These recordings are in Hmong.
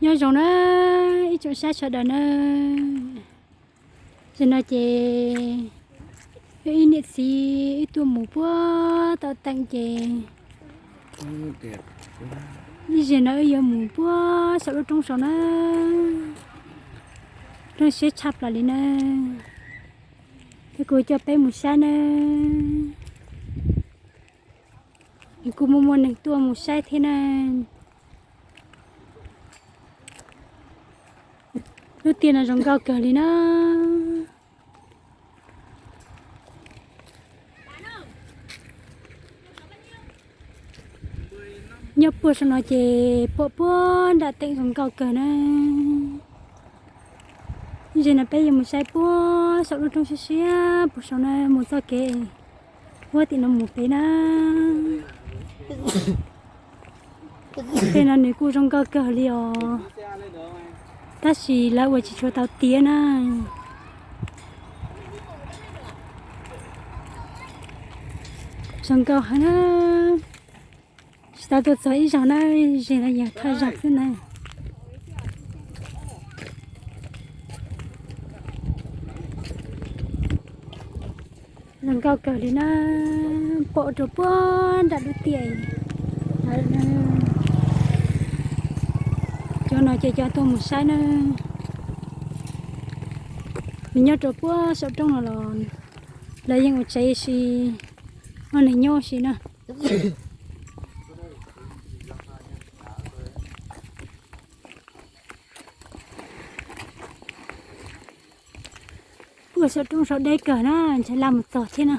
Nyob zoo na ib tsoom saib sawv daws na. Zaum no ces wb ib niam txiv wb tuaj mus puag tom teem ces ib zaug no wb yuav mus puag saum lub roob saud na. Roob siab tshaj plaws li na. Ces kuv coj peb mus saib na. Kuj muaj muaj neeg tuaj mus saib thiab na. Lub tiaj no zoo nkauj kawg li na. Nyob puag saum no ces pom puag nram teem zoo nkauj kawg na. Zaum no peb yuav mus saib puag saum lub roob siab siab puag saum na mus txoj kev puag tim no mus pem na. Tej no nws kuj zoo nkauj kawg li os, tab sis lawv ua tsis tshua tau tiav na. Zoo nkauj heev na. Tsis tau tuaj txog ib zaug na, zaum no yog thawj zaug xwb na. Zoo nkauj kawg li na, pom rau puag nram lub tiaj. Cov no ces cov tuaj mus saib na, nws nyob rau puag saum roob no los lawv yeej ua tsev si, muaj neeg nyob si na. Puag saum roob saud deb kawg na, ntshai laj mus txog thiab na.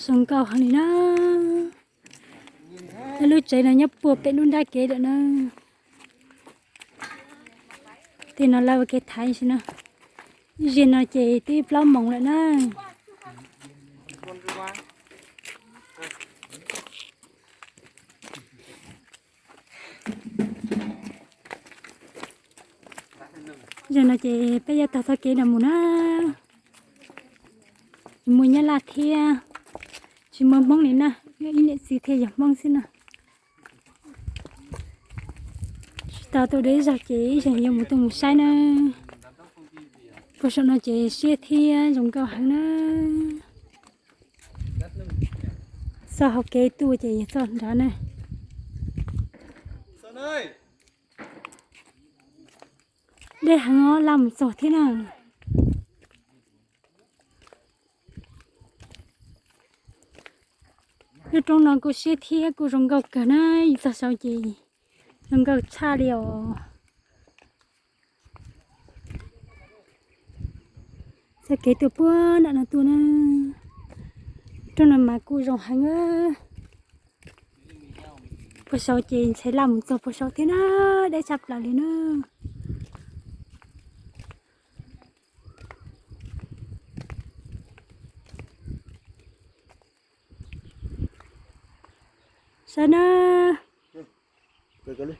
Zoo nkauj heev li na. Lub tsev no nyob puag pem lub nrab kev lawm na. Tej no lawv ua kev thaiv si na. Zaum no ces twb plaub moos lawm na. Zaum no ces peb yuav taug txoj kev no mus na. Tsis muaj Nyab Laj thiab, tsis muaj Hmoob li na, yog ib niam txiv thiaj yog Hmoob xwb na. Tsis tau tuaj dua ib zaug ces ib zaug yuav mus tuaj mus saib na. Puag saum no ces siab thiab zoo nkauj heev na. Txoj hauv kev tuaj ces yog txoj nrad na. Deb heev os, laj mus txog thiab na. Lub roob no kuj siab thiab kuj zoo nkauj kawg na, yus txog saud ces zoo nkauj tshaj li os. Txoj kev tuaj puag nram no tuaj na, roob no mas kuj zoo heev. Puag saud ces ntshai laj mus txog puag saud thiab na, deb tshaj plaws li na. Saib na,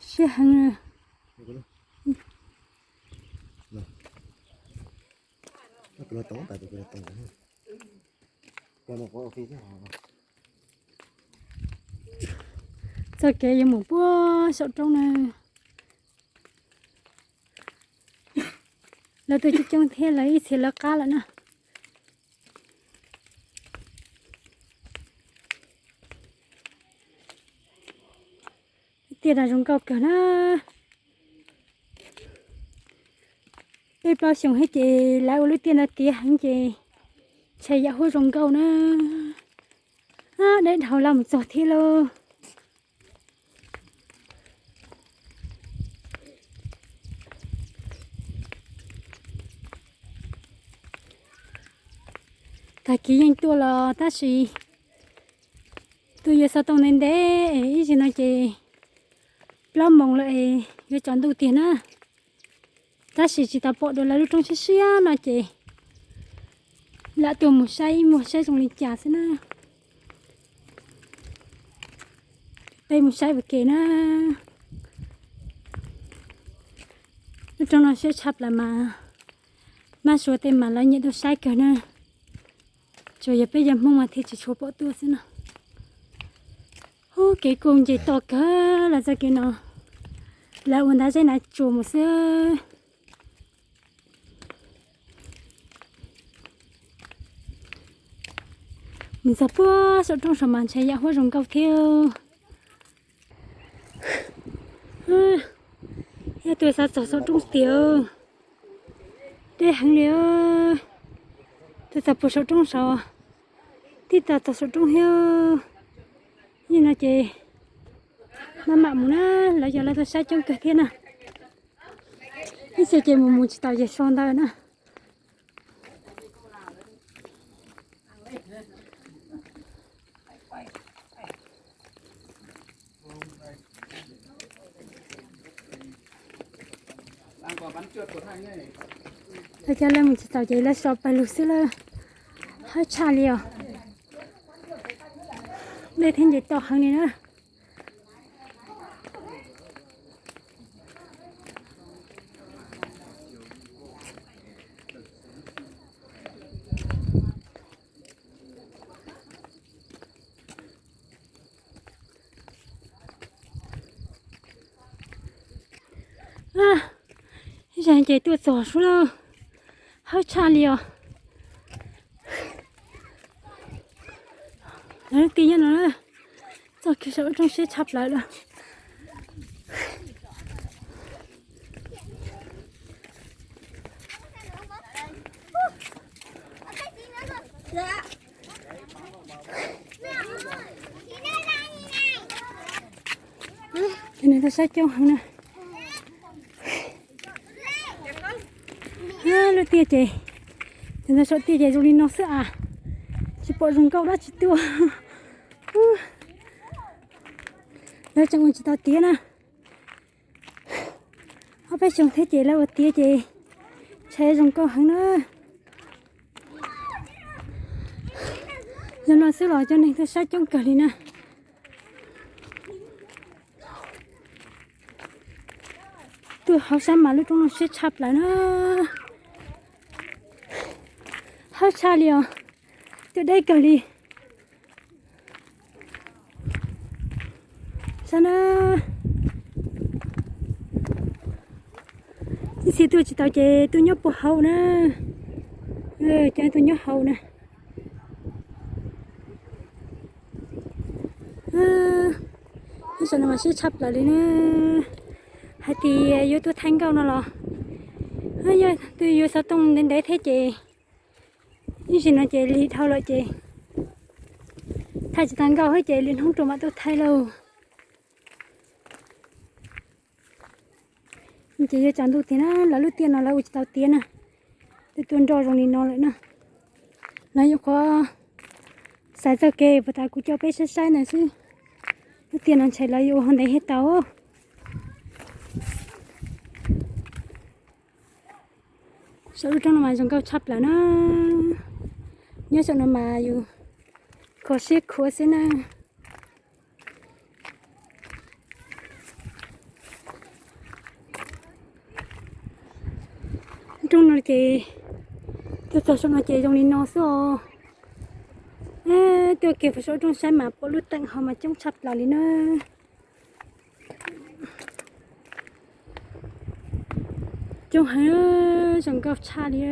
siab heev. Txoj kev yuav mus puag saum roob na. Lawv tuaj coob coob thiab lawv ib txhia lawv qab lawm na. Tiaj no zoo nkauj kawg na. Peb plaub xyoos thiab ces lawv ua lub tiaj no tiav heev ces ntshai yam huab zoo nkauj na. Deb dhau laj mus txog thiab lauj. Tag kis yeej tuaj los tab sis tuaj yuav xov tooj ntev ntev es ib zaug no ces plaub moos lawm es yuav tsaus ntuj tiag na. Tab sis tsis tau pom dua lawv lub roob siab siab no ces Lam tuaj mus saib ib muag saib zoo li cas xwb na. Peb mus saib ua ke na. Lub roob no siab tshaj plaws mas, mab suav tej mas lawv nyiam tuaj saib kawg na. Tsuas yog peb yog Hmoob mas thiaj tsis tshua pom tuaj xwb no. Ub, kev kuj nce toj kawg los txoj kev no, lawv ua ntav zeb ntav tsuas mus xwb. Nws txog puag saum roob saum mas ntshai yam huab zoo nkauj thiab. Yog tuaj xav txog saum roob tiag, deb heev li. Tuaj txog puag saum roob saud, tib tag txog saum roob thiab. Yog no ces maj mam mus na, lawv yog lawv tuaj saib coob kawg thiab na. Ib txhia ces mus mus tsis tau ces so ntawd na. Lawv cov lawv mus tsis tau ces lawv so pawg lug xwb lawm. Hawb tshaj li os. Dej thiab nce toj heev li na. Ib zaug ces tuaj txog sub lawm, hawb tshaj li os. Lawv lub tiaj nyob no, txoj kev saum lub roob siab tshaj plaws lawm. Cov neeg tuaj saib coob heev na. Lub tiaj ces, cov ntawd saum tiaj ces zoo li no xwb as, tsis pom zoo nkauj dab tsi tuaj. Lawv tseem ua tsis tau tiav na. Ob peb xyoos thiab ces lawv ua tiav ces ntshai zoo nkauj heev na. Zoo no xwb los cov neeg tuaj saib coob kawg li na. Tuaj hauv sab mas lub roob no siab tshaj plaws na. Hawb tshaj li os. Tuaj deb kawg li. Saib na. Ib txhia tuaj tsis tau ces tuaj nyob puag hauv na. Ces tuaj nyob hauv na. Ib saum no mas siab tshaj plaws li na. Hais tias yuav tuaj thaij nkauj no los, yog twb yuav xov tooj ntev ntev thiab ces, ib sim no ces lig dhau lawm ces thaij tsis tau nkauj thiab ces lwm hnub rau mam tuaj thaij lauj. Ces yuav tsaus ntuj tiag na, lawv lub tiaj no lawv ua tsis tau tiav na. Twb tuaj nroj zoo li no lawm na. Lawv nyuam qhuav xaiv txoj kev puas tas kuv coj peb saib saib ntawd xwb. Lub tiaj no ntshai lawv yuav ua hauv ntev thiaj tau. Saum lub roob no mas zoo nkauj tshaj plaws na. Nyob saum no mas yus kho siab khuav xwb na. Roob no ces, tuaj txog saum no ces zoo li no xwb os. Tuaj kiag puag saum roob saib mas pom lub teem hauv mas coob tshaj plaws li na. Coob heev, zoo nkauj tshaj li.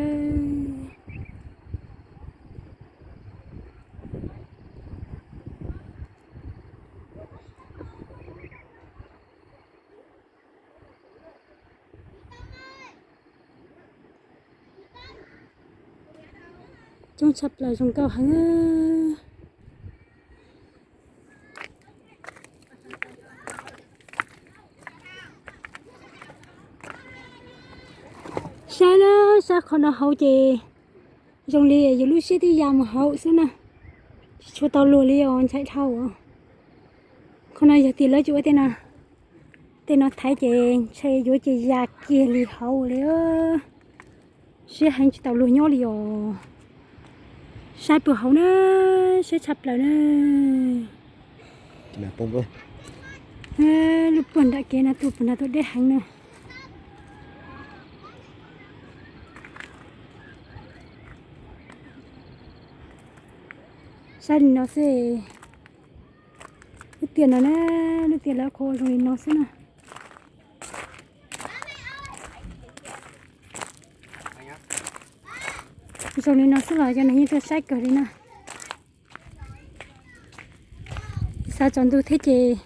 Coob tshaj plaws zoo nkauj heev. Saib na, saib qhov no hauv ces zoo li yus lub siab twb ya mus hauv xwb na. Tsis tshua tau luag li os, ntshai dhau os. Qhov no yog tias lawv tsis ua tej no, tej no thaiv ces ntshai yuav cia ya kiag li hauv li. Siab heev tsis tau luag nyob li os. Saib puag hauv na, siab tshaj plaws na. Lub puag nram kev no tuaj puag nram tuaj deb heev na. Saib li no xwb. Lub tiaj no na, lub tiaj lawv qhuav zoo li no xwb na. Zoo li no xwb los yog neeg yeej tuaj saib kawg li na. Xav tsaus ntuj thiab ces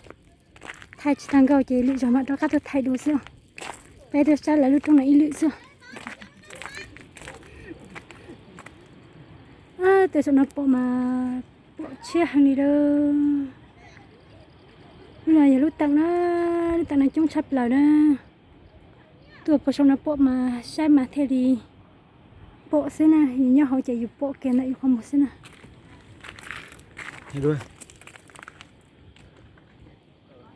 thaij tsis tau nkauj ces lwm zaus mam rov qab tuaj thaij dua xwb. Peb tuaj saib lawv lub roob no ib lwm xwb. Tej saum no pom mas pom tshiab heev li lawm. Lub no yog lub teem na, lub teem no coob tshaj plaws na. Tuaj puag saum no pom mas saib mas thiaj li pom xwb na, yus nyob hauv ces yus pom kiag ntawm yus qhov muag xwb na.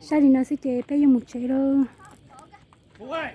Saib li no xwb ces peb yuav mus tsev lauj.